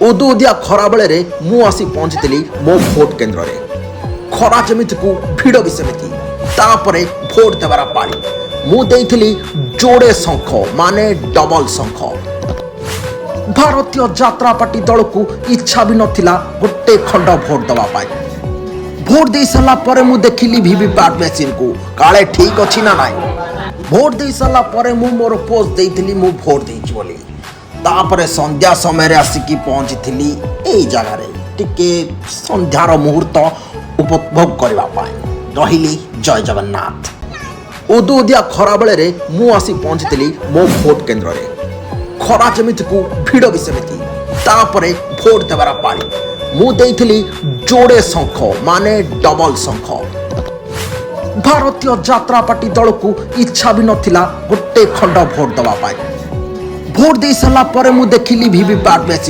ଉଦୁଉଦିଆ ଖରାବେଳରେ ମୁଁ ଆସି ପହଞ୍ଚିଥିଲି ମୋ ଭୋଟ କେନ୍ଦ୍ରରେ। ଖରା ଯେମିତିକୁ ଭିଡ଼ ବି ସେମିତି। ତାପରେ ଭୋଟ ଦେବାର ପାଳି। ମୁଁ ଦେଇଥିଲି ଯୋଡ଼େ ଶଙ୍ଖ, ମାନେ ଡବଲ ଶଙ୍ଖ। ଭାରତୀୟ ଯାତ୍ରା ପାର୍ଟି ଦଳକୁ ଇଚ୍ଛା ବି ନଥିଲା ଗୋଟେ ଖଣ୍ଡ ଭୋଟ ଦେବା ପାଇଁ। ଭୋଟ ଦେଇ ସାରିଲା ପରେ ମୁଁ ଦେଖିଲି ଭିଭିପାଟ୍ ମେସିନ୍କୁ, କାଳେ ଠିକ୍ ଅଛି ନା ନାହିଁ। ଭୋଟ ଦେଇ ସାରିଲା ପରେ ମୁଁ ମୋର ପୋଷ୍ଟ ଦେଇଥିଲି, ମୁଁ ଭୋଟ ଦେଇଛି ବୋଲି। ତାପରେ ସନ୍ଧ୍ୟା ସମୟରେ ଆସିକି ପହଞ୍ଚିଥିଲି ଏଇ ଜାଗାରେ ଟିକେ ସନ୍ଧ୍ୟାର ମୁହୂର୍ତ୍ତ ଉପଭୋଗ କରିବା ପାଇଁ। ରହିଲି, ଜୟ ଜଗନ୍ନାଥ। ଉଦୁଉଦିଆ ଖରାବେଳରେ ମୁଁ ଆସି ପହଞ୍ଚିଥିଲି ମୋ ଭୋଟ କେନ୍ଦ୍ରରେ। ଖରା ଯେମିତିକୁ ଭିଡ଼ ବି ସେମିତି। ତାପରେ ଭୋଟ ଦେବାର ପାଳି। ମୁଁ ଦେଇଥିଲି ଯୋଡ଼େ ଶଙ୍ଖ, ମାନେ ଡବଲ ଶଙ୍ଖ। ଭାରତୀୟ ଯାତ୍ରା ପାର୍ଟି ଦଳକୁ ଇଚ୍ଛା ବି ନଥିଲା ଗୋଟେ ଖଣ୍ଡ ଭୋଟ ଦେବା ପାଇଁ। ଭୋଟ ଦେଇ ସାରିଲା ପରେ ମୁଁ ଦେଖିଲି ଭିଭିପାଟ୍ ମେସିନ୍।